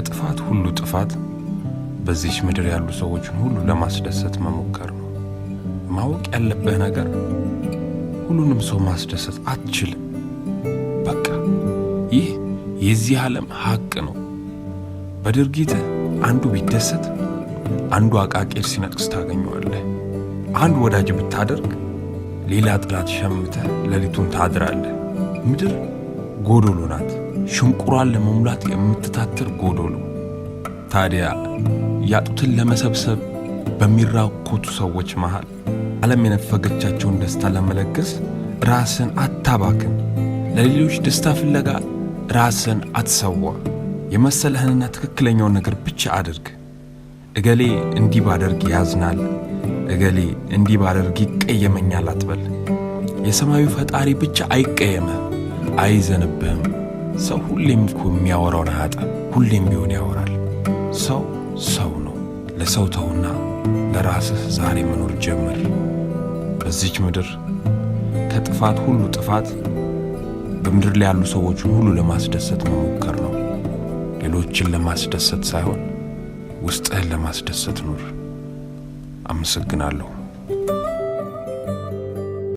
ከጥፋት ሁሉ ጥፋት በዚች ምድር ያሉ ሰዎችን ሁሉ ለማስደሰት መሞከር ነው። ማወቅ ያለብህ ነገር ሁሉንም ሰው ማስደሰት አትችልም። በቃ ይህ የዚህ ዓለም ሀቅ ነው። በድርጊትህ አንዱ ቢደሰት አንዱ አቃቂር ሲነቅስ ታገኘዋለህ። አንድ ወዳጅ ብታደርግ ሌላ ጠላት ሸምተህ ሌሊቱን ታድራለህ። ምድር ጎዶሎ ናት፣ ሽንቁሯን ለመሙላት የምትታትር ጎዶሎ። ታዲያ ያጡትን ለመሰብሰብ በሚራኮቱ ሰዎች መሃል ዓለም የነፈገቻቸውን ደስታ ለመለገስ ራስን አታባክን። ለሌሎች ደስታ ፍለጋ ራስን አትሰዋ። የመሰለህንና ትክክለኛውን ነገር ብቻ አድርግ። እገሌ እንዲህ ባደርግ ያዝናል፣ እገሌ እንዲህ ባደርግ ይቀየመኛል አትበል። የሰማዩ ፈጣሪ ብቻ አይቀየምህ፣ አይዘንብህም። ሰው ሁሌም እኮ የሚያወራውን አያጣም። ሁሌም ቢሆን ያወራል። ሰው ሰው ነው። ለሰው ተውና ለራስህ ዛሬ መኖር ጀምር። በዚች ምድር ከጥፋት ሁሉ ጥፋት በምድር ላይ ያሉ ሰዎችን ሁሉ ለማስደሰት መሞከር ነው። ሌሎችን ለማስደሰት ሳይሆን ውስጥህን ለማስደሰት ኑር። አመሰግናለሁ።